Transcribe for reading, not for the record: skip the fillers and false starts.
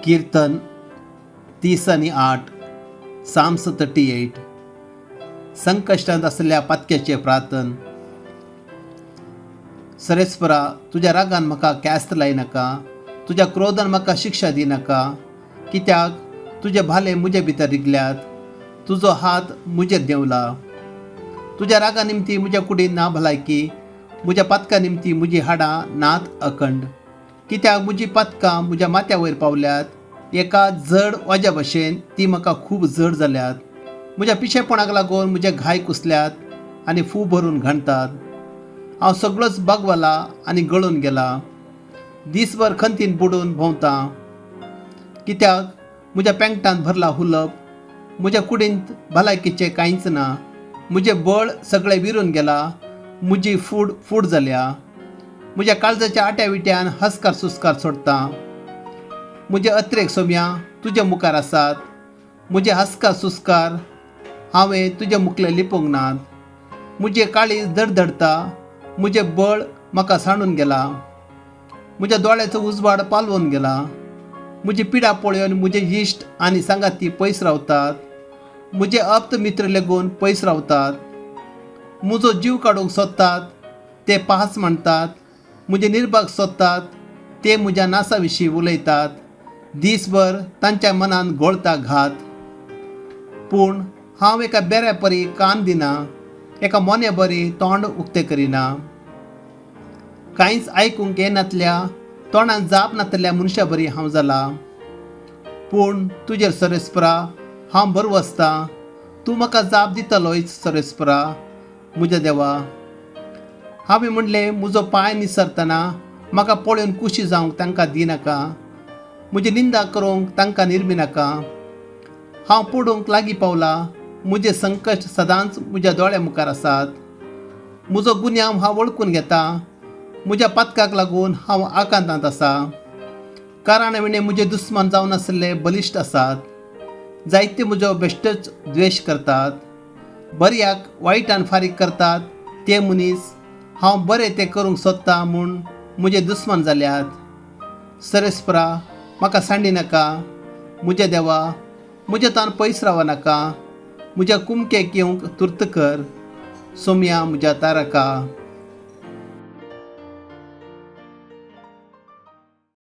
कीर्तन 38, Psalms 38. संकश्टांत आसल्या पातक्याचें प्रार्थन. सरेस्परा, तुज्या रागान म्हाका ख्यास्त लायनाका, तुज्या क्रोधान म्हाका शिक्षा दिनाका. कित्याक तुजे भाले म्हजे भितर रिगल्यात, तुजो हात म्हजेर देंवला. तुज्या रागा निमती म्हज्या कुडीन ना भलायकी, म्हज्या पातका निमती म्हजीं हाडां नात अखंड. कित्याक म्हजीं पातकां म्हज्या माथ्या वयर पावल्यात, एका जड वज्या भशेन ती म्हाका खूब जड जाल्यात. म्हज्या पिशेपणाक लागून म्हजे घाय कुसल्यात आनी फू भरून घाणतात. हांव सगळोच बागवला आनी गळून गेला, दीसभर खंतीन बुडून भोंवतां. कित्याक म्हज्या पेंगटांत भरला हुलप, म्हज्या कुडींत भलायकीचें कांयच ना. म्हजें बळ सगळें विरून गेला, म्हजी फूड फूड जाल्या. म्हज्या काळजाच्या आट्या विट्यान हस्कार सुस्कार सोडटा. म्हजे अत्रेक सोम्या तुज्या मुखार आसात, म्हजे हस्कार सुस्कार हांवें तुज्या मुखले लिपोवंक नात. म्हजें काळीज धडधडटा, म्हजें बळ म्हाका सांडून गेला, म्हज्या दोळ्याचो उजवाड पालवून गेला. म्हजी पिडा पळोवन म्हजे इश्ट आनी सांगाती पयस रावतात, म्हजे आप्त मित्र लेगून पयस रावतात. म्हजो जीव काडूंक सोदतात ते पास म्हणटात, म्हजे निर्भाग सोदतात ते म्हज्या नासा विशीं उलयतात. दीसभर तांच्या मनान घोळटा घात. पूण हांव एका बेऱ्या परी कान दिना, एका मोन्या बरी तोंड उक्तें करिना. कांयच आयकूंक येनातल्या, तोंडान जाप नातल्या मनशा बरी हांव जाला. पूण तुजेर सरेस्परा हांव बरवसतां, तूं म्हाका जाप दितलोच सरेस्परा म्हज्या देवा. हांवें म्हणलें, म्हजो पांय निसरतना म्हाका पळोवन खुशी जावंक तांकां दिनाका, म्हजी निंदा करूंक तांकां निर्मी नाका. हांव पडूंक लागीं पावला, म्हजें संकश्ट सदांच म्हज्या दोळ्या मुखार आसात. म्हजो गुन्यांव हांव वळखून घेता, म्हज्या पातकाक लागून हांव आकांतांत आसा. कारण विणें म्हजे दुस्मान जावन आशिल्ले बलिश्ट आसात, जायते म्हजो बेश्टोच द्वेश करतात. बऱ्याक वायटान फारीक करतात ते मनीस हांव बरें तें करूंक सोदता म्हूण म्हजे दुस्मान जाल्यात. सरेस्परा, म्हाका सांडी नाका, म्हज्या देवा, म्हज्या तान पयस राव नाका. म्हज्या कुमकेक येवंक तुर्त कर, सोमया म्हज्या तारका.